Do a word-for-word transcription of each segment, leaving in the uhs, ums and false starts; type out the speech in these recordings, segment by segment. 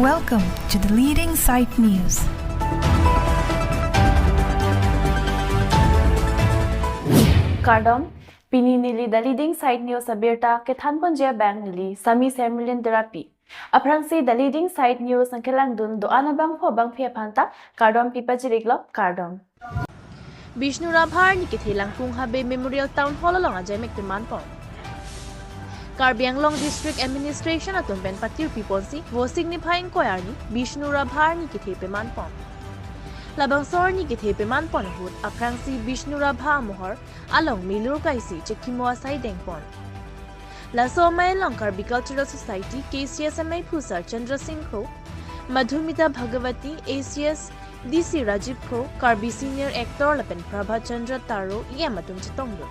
Welcome to the leading site news. Kardom, pini neli The Leading Site News abirta kethanponji abang neli Sami Sermilin Derapi. Aphrangsi The Leading Site News nangkelangdun do-an abangphu abangphi aphanta kardom pipajiriklo, kardom. Bishnu Rabha arni kethe Langkung Habe Memorial Town Hall along ajaimek pemanpon. Karbi Anglong District Administration atum pen patirpiponsi Vosik niphai ingkoi arni Bishnu Rabha arni kethe pemanpon. Labangso arni kethe pemanpon ahut aphrangsi Bishnu Rabha amohor along milur kaisi chekimo asai dengpon. Laso amei along Karbi Cultural Society, K C S, amei phu Sar Chandra Singh Kro, Madhumita Bhagawati, A C S, D C Rajiv Kro, Karbi senior actor lapen Prabhat Chandra Taro, E M atum chetongdun.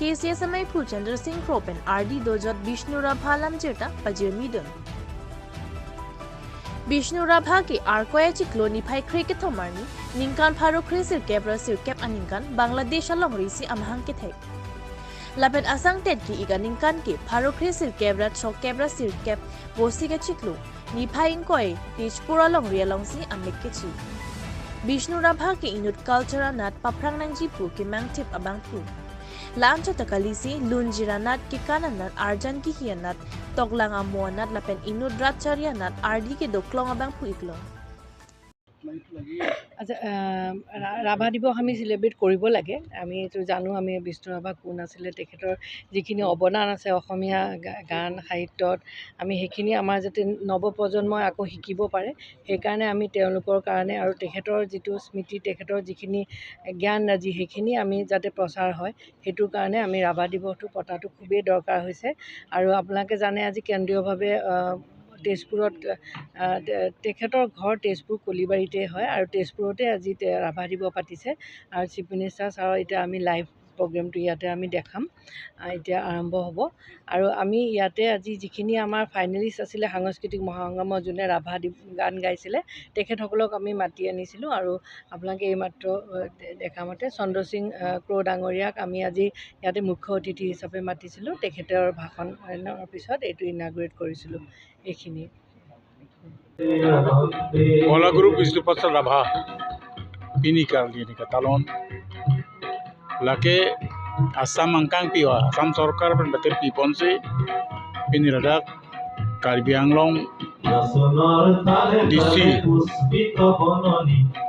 K C S amei phu Chandra Singh Kro pen ardi dojot Bishnu Rabha alam jirta pajirmidun. Bishnu Rabha ke Arkoi achiklo niphai kre kethom arni, ningkan pharo kre sirkep ra sirkep aningkan Bangladesh alongri si amahang kethek. Lapen asangtet ke ik aningkan ke pharo kre sirkep ra throkkep ra sirkep Vosik achiklo niphai ingkoi Tezpur alongri alongsi amek kechi. Bishnu Rabha ke inut culture anat paphrang nangji pu kemangthip abangphu. La-anchot ta kalisi lunjir anat, kekan anat, arjan kehi anat, toklang amo anat lapen inut rat chari anat ardi kedoklong abangphu iklo. আচ্ছা, আহ, ৰা-, ৰাভা দিৱস আমি চেলিব্ৰেট কৰিব লাগে। আমি এইটো জানো, আমি বিষ্ণু ৰাভা কোন আছিলে, তেখেতৰ যিখিনি অৱদান আছে অসমীয়া গা-, গান সাহিত্যত, আমি সেইখিনি আমাৰ যাতে নৱপ্ৰজন্মই আকৌ শিকিব পাৰে, সেইকাৰণে আমি তেওঁলোকৰ কাৰণে আৰু তেখেতৰ যিটো স্মৃতি, তেখেতৰ যিখিনি জ্ঞান ৰাজি, সেইখিনি আমি যাতে প্ৰচাৰ হয়, সেইটো কাৰণে আমি ৰাভা দিৱসটো পতাটো খুবেই দৰকাৰ হৈছে। আৰু আপোনালোকে জানে, আজি কেন্দ্ৰীয়ভাৱে, আহ, তেজপুৰত, আহ, তে-, তেখেতৰ ঘৰ তেজপুৰ কলিবাৰীতে হয় আৰু তেজপুৰতে আজি তে-, ৰাভা দিৱস পাতিছে। আৰু চিফ মিনিষ্টাৰ ছাৰৰ এতিয়া আমি লাইভ প্ৰগ্ৰেমটো ইয়াতে আমি দেখাম। আহ, এতিয়া আৰম্ভ হ'ব। আৰু আমি ইয়াতে আজি যিখিনি আমাৰ ফাইনেলিষ্ট আছিলে সাংস্কৃতিক মহাসংগ্ৰামত, যোনে ৰাভা দি-, গান গাইছিলে, তেখেতসকলক আমি মাতি আনিছিলোঁ। আৰু আপোনালোকে এইমাত্ৰ, আহ, দে-, দেখা মতে চন্দ্ৰ সিং, আহ, ক্ৰ' ডাঙৰীয়াক আমি আজি ইয়াতে মুখ্য অতিথি হিচাপে মাতিছিলোঁ। তেখেতৰ ভাষণৰ পিছত এইটো ইনাগুৰেট কৰিছিলোঁ। এইখিনি। Kola Guru Bishnu Prasad Rabha pini karli ni katalon. Lake Assam angkang piwa, Assam sorkar pen betul piponsi pini ladak Karbi Anglong D C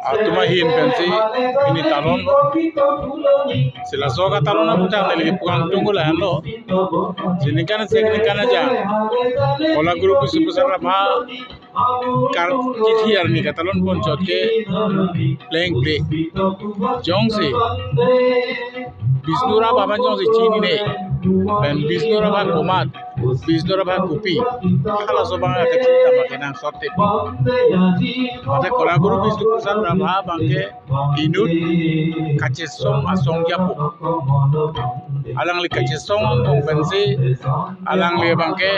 atum ahin pensi pini talon. Si laso katalon aputhak neli puang tunggu lahenlo. Si ningkan si ningkan aja. Kola Guru Bishnu Prasad Rabha kar kithi arni katalon ponchot ke plengple. Jongsi Bishnu Rabha aphan jongsi chinine, pen Bishnu Rabha komat, Bishnu Rabha kopi, halaso abang kachinidam kenangsot te. Mate Kola Guru Bishnu Prasad Rabha abangke inut kachesong asong japo. Alangli kachesong angbong pensi alangli abangke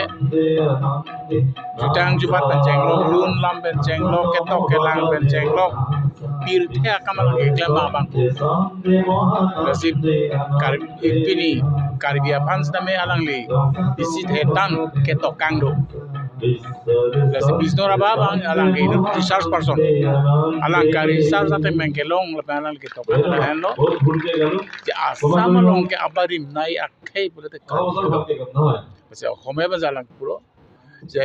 jutang jubat pen chenglok, lun lam pen chenglok, ketok kelang pen chenglok, pirthe akam alangli keklem abang abangpo. Lasi Kar-, pini Karbi aphan sitame alangli isi thetan ketokang do. Lasi Bishnu Rabha abang alangli inut research person. Alang ka research ateng mengkelong lapen alangli ketokang lahenlo. Je Assam along ke abarim nai akhei pulote Karbi. Lasi Ohome abang alang pulo je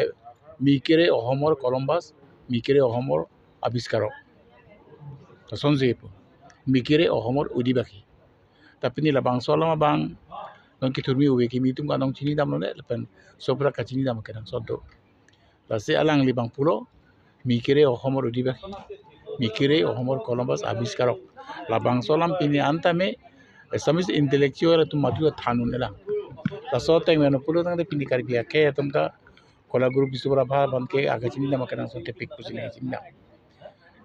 mikire Ohomor Columbus, mikire Ohomor Aviskarok. Lasonsi pu. Mikire Ohomor Odibasi. Tapi ni labangso alam abang, non kithurmi uwe kimi atum kanong chinidamlone, lapen sopra kachinidam kenangsot do. Lasi alangli abang pulo, mikire Ohomor Odibasi, mikire Ohomor Columbus Aviskarok. Labangso alam pini antame, Assamese intellectual atum mati than un-e lang. Laso ateng meno pulo tangte pini Karbi akhei atum ta Kola Guru Bishnu Rabha abangke akachinidam kenangsot tepik pusi neli chinidam.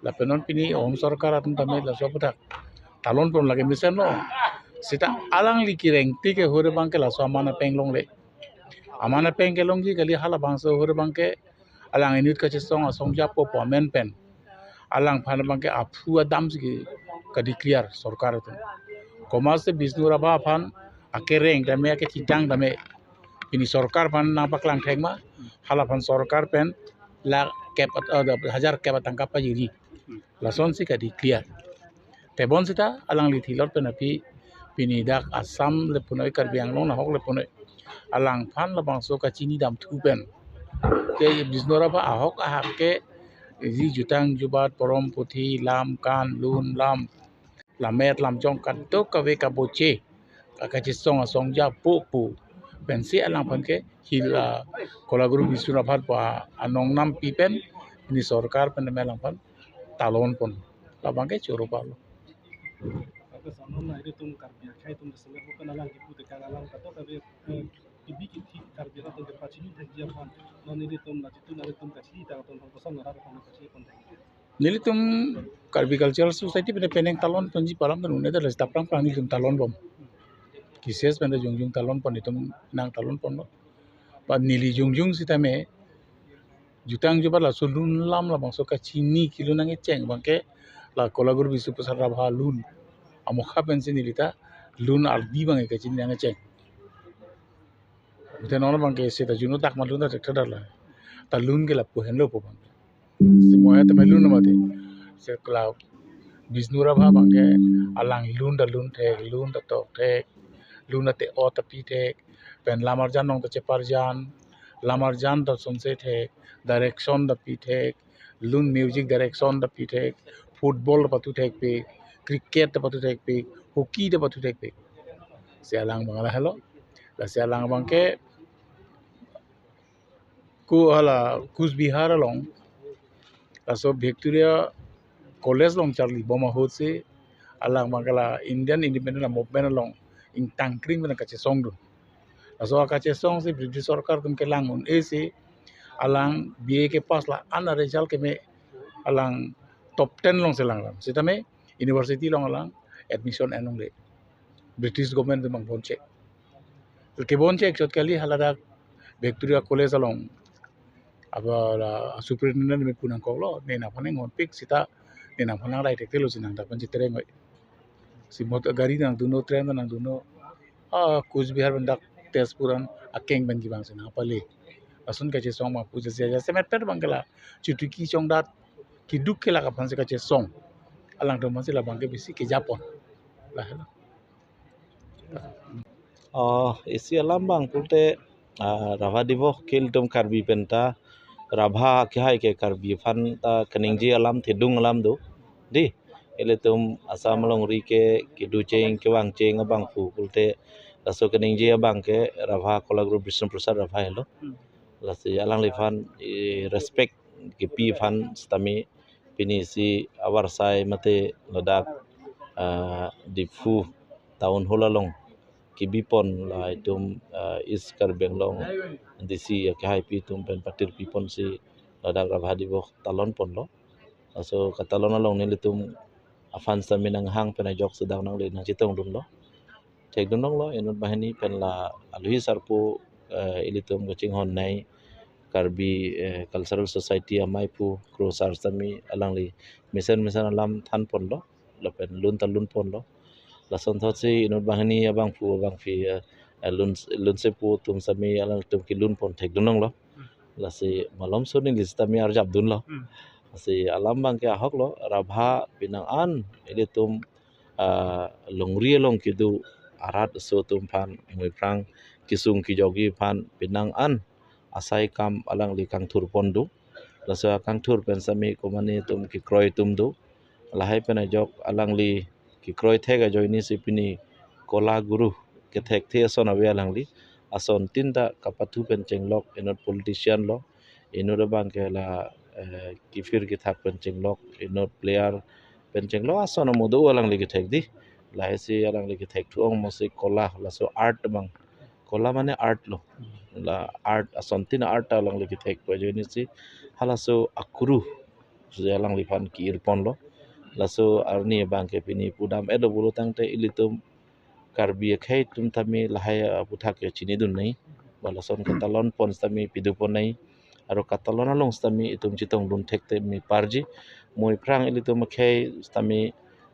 Lapen non pini Ohom sorkar atum tame laso aputhak talon pon lake mesenlo. Seta alangli kereng ti ke hure abangke laso aman apeng longle. Aman apeng kelongji kali, halabangso hure abangke alang inut kachesong asong japo pu amen pen alangphan abangke aphu adamsi ke ka-declare sorkar atum. Komatsi Bishnu Rabha aphan akereng tame, akechitang tame pini sorkar aphan nangpaklang thek ma, halaphan sorkar pen la kep at-, eh, hajar kep atangka pajiri. Lasonsi ka-declare. Tebon seta alangli thilot pen aphi pini dak Assam le punoi, Karbi Anglong nahok le punoi, alangphan labangso kachini damthu pen ke Bishnu Rabha ahok ahak ke isi jutang jubat, porom puthi, lam kan, lun lam, lammet lamchong kadokave kaboche, ka-, kachesong asong ja pu pu pensi alangphan ke hil, ah, Kolaguru Bishnu Rabha pu anong nampi pen, pini sorkar pen me alangphan talon pon. Labang ke choro palo. Apa sanon na ilitum Karbi akhai atum diseler bukan alang kipu tekang alang kato kabe, eh, kibi kithi Karbi atum kepachini thekji aphan. Non ilitum la jitu na ilitum kachini tang atum pang kosong nara atum kachini pon thekji. Nelitum Karbi Cultural Society pen penang talon ponji pu alam pen un-e ta la seta prang prang nelitum talon bom. Kises pen ta jongjong talon pon, itum nang talon ponlo. Ba neli jongjong sitame jutang jubat laso lun lam labangso kachini kelun nangkecheng abang ke la Kolaguru Bishnu Prasad Rabha lun. Amokha pensi neli ta lun ardi abang kachini nangkecheng. Mate non abang ke seta juno dak ma lun ta thekthedar la. Ta lun ke lapu henlo pu abang. Si mo ya ta ma lun mati. Se kla Bishnu Rabha abang ke alang lun ta lun thek, lun ta tok thek, lun ta te-o ta pi thek, pen lam arjan nong ta cheparjan, lam arjan ta sonse thek, direction ta pi thek, lun music direction ta pi thek, football ta pathu thekpik, cricket ta pathu thekpik, hockey ta pathu thekpik. Si alang abang lahelo. Lasi alang abang ke ku hala Coach Bihar along, laso Victoria College along charli bom ahut si alang abang ke la Indian Independent Movement along ingtang kring pen kachesongdun. Laso kachesong si British sorkar atum kelang un-e si alang B A ke pass la an result keme, alang top ten along si lang lang. Sitame university along alang admission en longle. British government atum abang bonchek. Kebonchek chot kali haladak Victoria College along. Apa la superintendent me pu nangkoklo, ne nangphan nang-onpik seta, ne nangphan nang rai tek telo si nang dak pen chetereng oi. Si mot gari nangdunlo, train nangdunlo. Ah, Coach Bihar pen dak Tezpur an akeng pen kevang si nangpale. Lason kachesong ma puja sia ja semet pet abang ke la chutuki chongdat keduk kelak aphan si kachesong. Alangtum aphan si labang ke bisi kejapon. Lahelo. Oh, isi alam abang pulote, ah, Rabha Divosh ke ilitum Karbi pen ta, Rabha kehai ke Karbi aphan ta keningje alam thedung alam do. Dei, ilitum Assam alongri ke kedocheng kevangcheng abangphu pulote, laso keningje abang ke Rabha Kolaguru Bishnu Prasad Rabha helo. Hmm. Lasi alangliphan, eh, respect kipi aphan sitame pini si avarsai mate ladak, ah, Diphu Town Hall along kebipon la itum, ah, East Karbi Anglong D C akehaipi atum pen patirpipon si ladak Rabha Divosh talon ponlo. Laso katalon along nelitum aphan sitame nanghang pen ajok sedang nangle nangchetongdunlo. Thekdun longlo, inut banghini pen la alohi sarpo, eh, ilitum kachinghon nei Karbi, eh, Cultural Society amei aphu Kro Sar sitame alangli mesen mesen alam than ponlo, lapen lun ta lun ponlo. Lason thotsi inut banghini abangphu abangphi, eh, eh, lun, lun sepo atum sitame alangtum kelun pon thekdun longlo. Lasi malom so neli sitame arjapdunlo. Hmm. Lasi alam abang ke ahoklo, Rabha penang an ilitum, ah, longri along kedo arat aso atum aphan, mui aphrang kesung kejokji aphan penang an asai akam alangli kangthur pon do. Laso akangthur pen sitame komane atum kekroi atum do. Lahai pen ajok alangli kekroi thek ajoine si pini Kola Guru kethekthe ason ave alangli. Asontin ta kapathu pen chenglok, inut politician lo, inut abang ke la, eh, kefir kethak pen chenglok, inut player pen chenglok, ason amo do alangli kethek dei. Lahai si alangli kethekthu ong mo si kola, laso art abang. Kola mane art lo. La art, asontin art ta alangli kethek ajoine si halaso akuru si alangliphan ke-ir ponlo. Laso arni abang ke pini pudam-etlo pulo tangte ilitum Karbi akhei atum tame lahai aputhak ke chinidun nei. Ba lason katalon pon sitame pidun pon nei. Aro katalon along sitame itum chetongdun thekthedun parji. Mui aphrang ilitum akhei sitame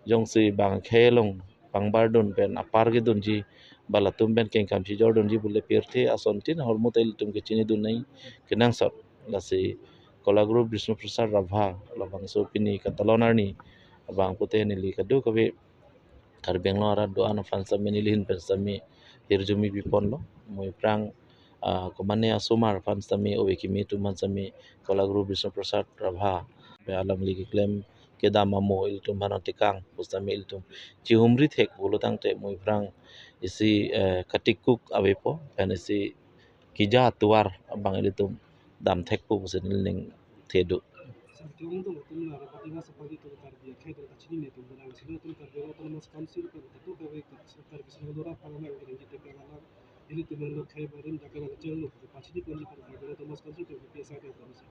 jongsi bang akhei along pangbardun pen apar kedunji, ba latum pen kengkam chejordunji pule pirthe asontin ahormu ta ilitum ke chinidun nei kenangsot. Lasi Kolaguru Bishnu Prasad Rabha labangso pini katalon arni abang pute neli kadokave Karbi Anglong arat do-an aphan sitame neli ahin pen sitame hirjume piponlo. Mo aphrang, ah, komane asomar aphan sitame ove kimi atum aphan sitame Kolaguru Bishnu Prasad Rabha pen alangli keklem kedam amo ilitum aphan nangtekang pu sitame ilitum chihumri thek pulo tangte mo aphrang isi, eh, katikuk avepo pen isi keja atovar abang ilitum dam thekpo pusi neli ning thedo. Sar, kevang atum la Rabha Divas apagi atum Karbi akhei atum kachinine atum barang sino atum Karbi Anglong Autonomous Council pen katu kave ka Karbi Anglong Dora Parliament ke ringkit ke alam ilitum lo khei barim jaga lang chenglo pachini pon ni Karbi Anglong Autonomous Council ke P S I ke alam sa.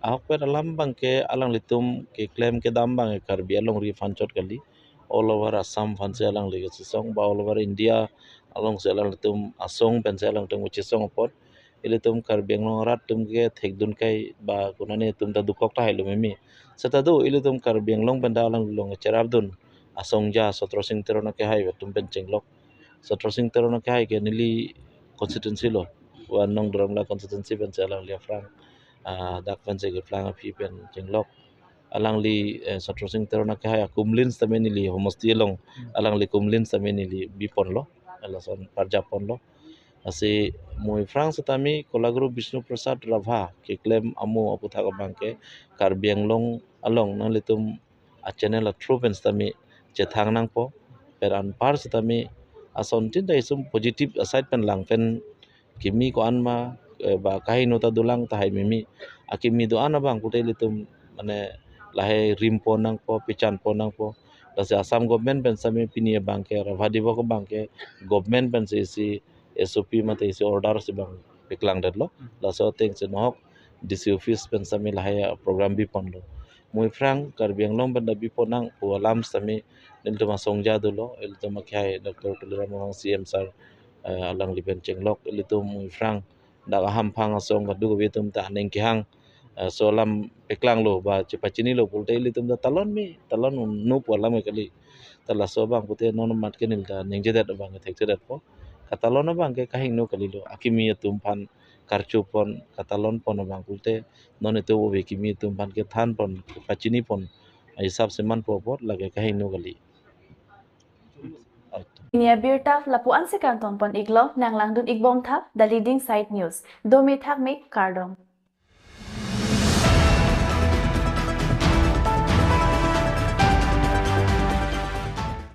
Ahok pen alam abangke alanglitum keklem kedam abangke Karbi alongri aphan chot kali. All over Assam aphansi alangli kachesong ba all over India alongsi alanglitum asong pensi alangtum kachesong apot ilitum Karbi Anglong arat atum ke thekdun kai ba konane atum ta dokok tahai lo meme. Seta do ilitum Karbi Anglong pen ta alangli along cherapdun asongja Sotro Sing Teron akehai atum pen chenglok. Sotro Sing Teron akehai ke neli constituency lo, One Nong Duramla constituency pensi alangli aphrang, ah, dak pensi keplang aphi pen chenglok. Alangli, eh, Sotro Sing Teron akehai akumlin sitame neli homosti along, alangli kumlin sitame neli biponlo, lason parjapponlo. Lasi mo aphrang sitame Kolaguru Bishnu Prasad Rabha keklem amo aputhak abangke Karbi Anglong along nanglitum a channel a through pen sitame chethang nangpo. Pen anpar sitame asontin ta isum positive aside pen lang pen kimi ko-an ma, eh, ba kahingno ta dolang tahai meme. Akimi do-an abang pute ilitum mane lahai rimpon nangpo, pechanpon nangpo. Lasi Assam government pen sitame pini abangke Rabha Divas abangke government pensi isi S O P mate isi order si abang peklangdetlo. Laso atengsi nohok D C office pen sitame lahai program biponlo. Mo aphrang Karbi Anglong pen ta bipon nang pu alam sitame nelitum asongja dolo, ilitum akehai Doctor Tuliram Ronghang C M sir, eh, alangli pen chenglok ilitum mo aphrang dak ahamphang asong kadokave atum ta aning kehang, eh, laso alam peklanglo ba chepachinilo pulote ilitum ta talon me, talon nu pu alam kali. Ta laso abang pute non amat ke neli ta ningjedet abang thekthedetpo. Katalon abangke kahingno kalilo. Akimi atum aphan karchupon, katalonpon abang pute non itum ove kimi atum aphan kethanpon, pachinipon ahisap si manpo apot lake kahingno kali. Pini abirta lapu-ansi kangtonpon iklo, nanglangdun ikbomtha The Leading Side News. Dome thakme, kardom.